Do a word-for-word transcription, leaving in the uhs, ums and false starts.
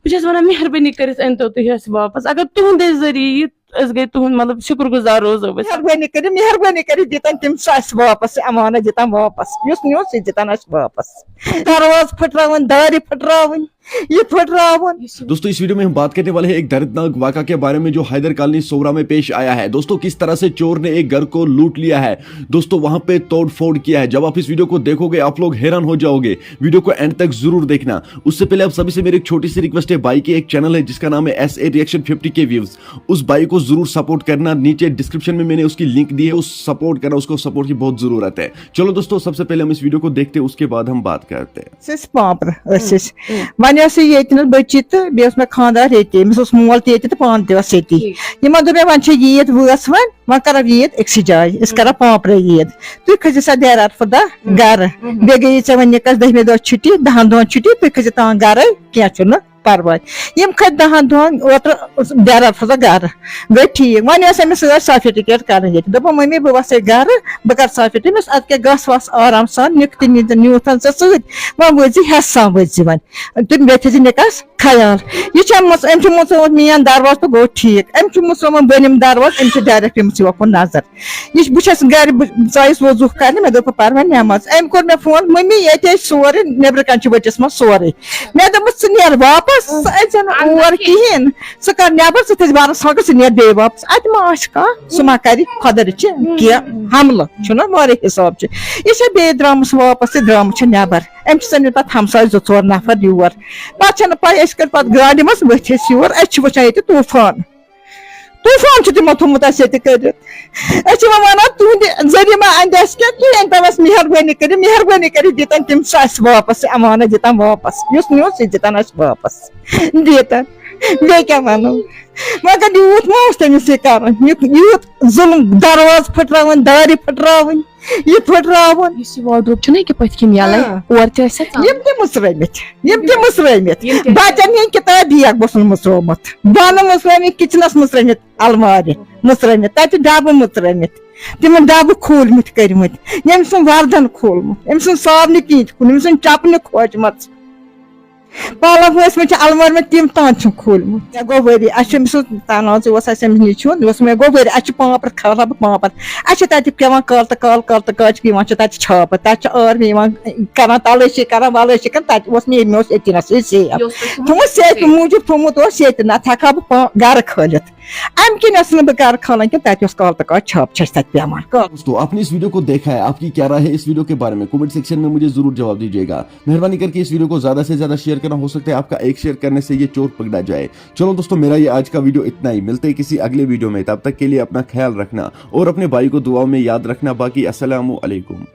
بہٕ چھَس وَنان، مہربٲنی کٔرِتھ أنۍتو تُہۍ اَسہِ واپَس۔ اگر تُہُنٛدے ذٔریعہٕ یہِ، أسۍ گٔے تُہُنٛد، مطلب، شُکُر گُزار روزو أسۍ۔ مہربٲنی کٔرِتھ، مہربٲنی کٔرِتھ دِتَن تِم چھِ اَسہِ واپَس، یہِ اَمانَت دِتَن واپَس، یُس نیوٗ سُہ دِتَن اَسہِ واپَس۔ دروازٕ پھٕٹراوٕنۍ، دارِ پھٕٹراوٕنۍ، یہِ پھٕٹراوُن۔ दोस्तों, इस वीडियो में हम बात करने वाले हैं एक दर्दनाक वाक़ा के बारे में जो हैदर कॉलोनी सोवरा में पेश आया है। दोस्तों, किस तरह से चोर ने एक घर को लूट लिया है। दोस्तों, वहां पे तोड़फोड़ किया है। जब आप इस वीडियो को देखोगे, आप लोग हैरान हो जाओगे। वीडियो को एंड तक जरूर देखना। उससे पहले आप सभी से मेरी एक छोटी सी रिक्वेस्ट है, भाई की एक चैनल है जिसका नाम है एस ए रिएक्शन फिफ्टी के व्यूज। उस भाई को जरूर सपोर्ट करना। नीचे डिस्क्रिप्शन में मैंने उसकी लिंक दी है, उस सपोर्ट करना, उसको सपोर्ट की बहुत जरूरत है। चलो दोस्तों, सबसे पहले हम इस वीडियो को देखते हैं, उसके बाद हम बात करते हैं। أسۍ ٲسۍ پانٛپرٕ، أسۍ ٲسۍ۔ وۄنۍ ٲسٕس ییٚتہِ نَس بٔچی تہٕ بیٚیہِ اوس مےٚ خانٛدار ییٚتی، أمِس اوس مول تہِ ییٚتہِ تہٕ پانہٕ تہِ ٲس ییٚتی۔ یِمن دوٚپ مےٚ، وۄنۍ چھےٚ عیٖد وٲژ وۄنۍ، وۄنۍ کَرو عیٖد أکسٕے جایہِ، أسۍ کَرو پانٛپرٕ عیٖد۔ تُہۍ کھٔسۍزِ سا دیرار فدا گَرٕ، بیٚیہِ گٔیی ژےٚ وۄنۍ نِکَس دٔہمہِ دۄہ چھُٹی، دَہَن دۄہَن چھُٹی، تُہۍ کھٔسۍزِ تام گَرَے، کینٛہہ چھُنہٕ پَرواے۔ یِم کھٔتۍ دَہَن دۄہَن اوترٕ دیرار فدا گَرٕ، گٔے ٹھیٖک۔ وۄنۍ ٲس أمِس سۭتۍ سافیٹِکیٹ کَرٕنۍ ییٚتہِ، دوٚپُن، مٔمی، بہٕ وَسَے گَرٕ، بہٕ کَرٕ سافیٹِکیٹ۔ مےٚ اوس اَدٕ کیٛاہ، گژھ وَس آرام سان، نِکھ تہِ نِتھ نیوٗتھ ژےٚ سۭتۍ، وۄنۍ وٲتۍ زِ ہٮ۪س سان وٲتۍ زِ وۄنۍ۔ تہٕ بیٚیہِ تھٲیزِ نِکَس خیال۔ یہِ چھےٚ مٕژ، أمۍ چھُ مُژرومُت میون دروازٕ تہٕ گوٚو ٹھیٖک۔ أمۍ چھُ مُژرومُت بٔنِم دروازٕ، أمۍ چھُ ڈایریکٹ أمِس یوکُن نظر۔ یہِ چھِ، بہٕ چھَس گَرِ، بہٕ ژایَس وضوٗ کَرنہِ، مےٚ دوٚپ، بہٕ پَرٕ وۄنۍ نٮ۪ماز۔ أمۍ کوٚر مےٚ فون، مٔمی، ییٚتہِ ٲسۍ سورُے نیٚبرٕ کَنہِ چھِ ؤٹِس منٛز سورُے۔ مےٚ دوٚپمَس، ژٕ نیر واپَس، ژٕ أژۍ زِ نہٕ اور کِہیٖنۍ۔ ژٕ کَر نٮ۪بَر، ژٕ تھٲیزِ بارَس ژھانٛڈَس، ژٕ نیر بیٚیہِ واپَس۔ اَتہِ ما آسہِ کانٛہہ، سُہ ما کَرِ خۄدا رٔچھِنۍ کینٛہہ حملہٕ، چھُنہ واریاہ حِساب چھُ۔ یہِ چھےٚ بیٚیہِ درٛامٕژ واپَس تہٕ درٛامٕژ چھےٚ نٮ۪بَر۔ أمۍ چھِ ژٔنمٕتۍ پَتہٕ ہمساے زٕ ژور نفر یور۔ پَتہٕ چھَنہٕ پَے، أسۍ کِتھ پٲٹھۍ گاڑِ منٛز ؤتھۍ أسۍ یور، أسۍ چھِ وٕچھان ییٚتہِ طوٗفان۔ طوٗفان چھُ تِمو تھوٚمُت اَسہِ ییٚتہِ کٔرِتھ۔ أسۍ چھِ وۄنۍ وَنان، تُہٕنٛدِ ذٔریعہٕ ما اَندِ اَسہِ کینٛہہ، تُہۍ أنۍتو اَسہِ مہربٲنی کٔرِتھ، مہربٲنی کٔرِتھ دِتَن تِم چھِ اَسہِ واپَس، یہِ اَمانَت دِتَن واپَس، یُس نیوٗ سُہ دِتَن اَسہِ واپَس۔ دِتَن۔ بیٚیہِ کیٛاہ وَنو؟ مگر یوٗت ما اوس تٔمِس یہِ کَرُن؟ یہِ، یوٗت ظُلُم، دروازٕ پھٕٹراوٕنۍ، دارِ پھٕٹراوٕنۍ، یہِ پھٕٹراوُن۔ یُس یہِ واڈروب چھُنہ یہِ کِتھ پٲٹھۍ کِنۍ یَلَے؟ آ۔ اورٕ تہِ ٲسۍ اَتھ یِم تہِ مُژرٲمٕتۍ، یِم تہِ مُژرٲمٕتۍ۔ یِم کیٛاہ چھِ؟ بَچَن ہِنٛدۍ کِتاب بیگ اوسُن مُژرومُت، بۄنہٕ مُژرٲمٕتۍ، کِچنَس مُژرٲمٕتۍ، اَلمارِ مُژرٲمٕتۍ، تَتہِ ڈَبہٕ مُژرٲمٕتۍ، تِمَن ڈَبہٕ کھوٗلمٕتۍ کٔرمٕتۍ، ییٚمۍ سُنٛد وَردَن کھوٗلمُت، أمۍ سُنٛد صابنہِ کِنۍ تہِ کھوٗل، أمۍ سُنٛد چَپنہِ کھوجمَژٕ۔ پلو ٲسۍ مٕتۍ چھِ المارِ منٛز، تِم تام چھِم کھوٗلمٕتۍ۔ مےٚ گوٚو ؤری، اَسہِ چھُ أمۍ سُنٛد تنازٕ اوس اَسہِ أمِس نِش ہیوٚن، یہِ اوس مےٚ گوٚو ؤری، اَسہِ چھُ پانٛپرٕ کھالان بہٕ پانٛپر۔ اَسہِ چھِ تَتہِ پٮ۪وان کالہٕ تہٕ کالہٕ، کالہٕ تہٕ کالہٕ چھِ یِوان چھِ تَتہِ چھِ چھاپہٕ، تَتہِ چھِ آرمی یِوان کران تلٲشی کران ولٲشی کران، تَتہِ اوس مےٚ، مےٚ اوس ییٚتہِ نَس یہِ سیف۔ یہِ اوس تۄہہِ تھوٚمُت تھوٚمُت سیفہِ سیف۔ موٗجوٗب تھوٚمُت اوس ییٚتہِ، نَتہٕ ہٮ۪کہٕ ہا بہٕ پا-، گرٕ کھٲلِتھ۔ اَمہِ کِنۍ ٲسٕس نہٕ بہٕ گرٕ کھالان کینٛہہ، تَتہِ اوس کالہٕ تہٕ کالہٕ چھاپہٕ چھَچہِ تَتہِ پٮ۪وان۔ کالہٕ दोस्तों, आपने इस वीडियो को देखा है, आपकी क्या राय है इस वीडियो के बारे में? कमेंट सेक्शन में मुझे जरूर जवाब दीजिएगा। मेहरबानी करके इस वीडियो को ज्यादा से ज्यादा शेयर करना, हो सकता है आपका एक शेयर करने से ये चोर पकड़ा जाए। चलो दोस्तों, मेरा ये आज का वीडियो इतना ही। मिलते हैं किसी अगले वीडियो में, तब तक के लिए अपना ख्याल रखना और अपने भाई को दुआओं में याद रखना। बाकी अस्सलाम वालेकुम।